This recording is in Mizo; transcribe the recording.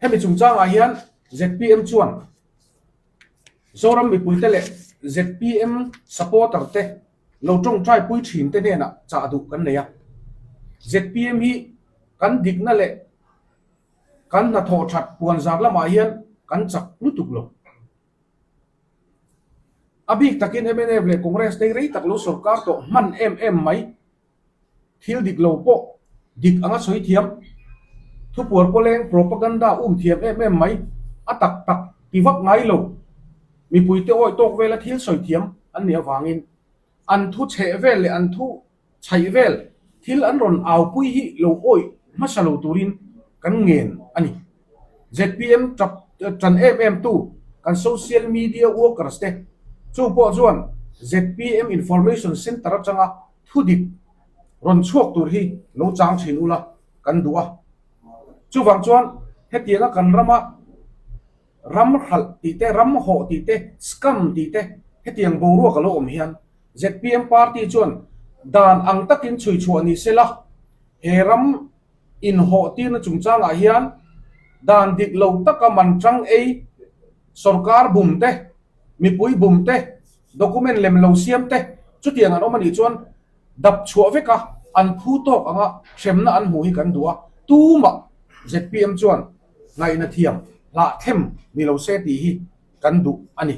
Hemi chungchangah hian zpm chuan Zoram mipuite leh zpm supporter te lo tawngtai pui thin te hnenah chah duh kan nei a. Zpm hi kan dikna leh kan hnathawh that puanzar lamah hian kan chak lutuk lo. A bik takin mnf leh Congress te rei tak lo sorkar tawh hman em em mai. Thil dik lo pawh dik anga sawi thiam, thupuar pawleng propaganda um thiam em em mai, a tak tak ti vak ngai lo, mipuite awi tawk vela thil sawi thiam an nih avangin an thu chheh vel leh an thu chhaih vel thil an rawn aupui hi lo awih hmasa lo turin kan ngen a ni. Zpm tap tan em em tu kan social media workers te chu pawh chuan zpm information centre atanga thu dik rawn chhuak tur hi lo chang thin ula kan duh a. Chuvang chuan hetianga kan rama ram hralh tih te, ram hawh tih te, scam tih te hetiang boruak a lo awm hian zpm party chuan dan ang takin chhui chhuah ni sela he ram inhawh tirna chungchangah hian dan dik lo taka man tang ei, sorkar bum te, mipui bum te, document lem lo siam te chutiang an awm a nih chuan dap chhuah veka an phu tawk anga hremna an hmuh hi kan duh a, tumah zpm chuan ngaihna thiam hlahthlem ni lo se tih hi kan duh a ni.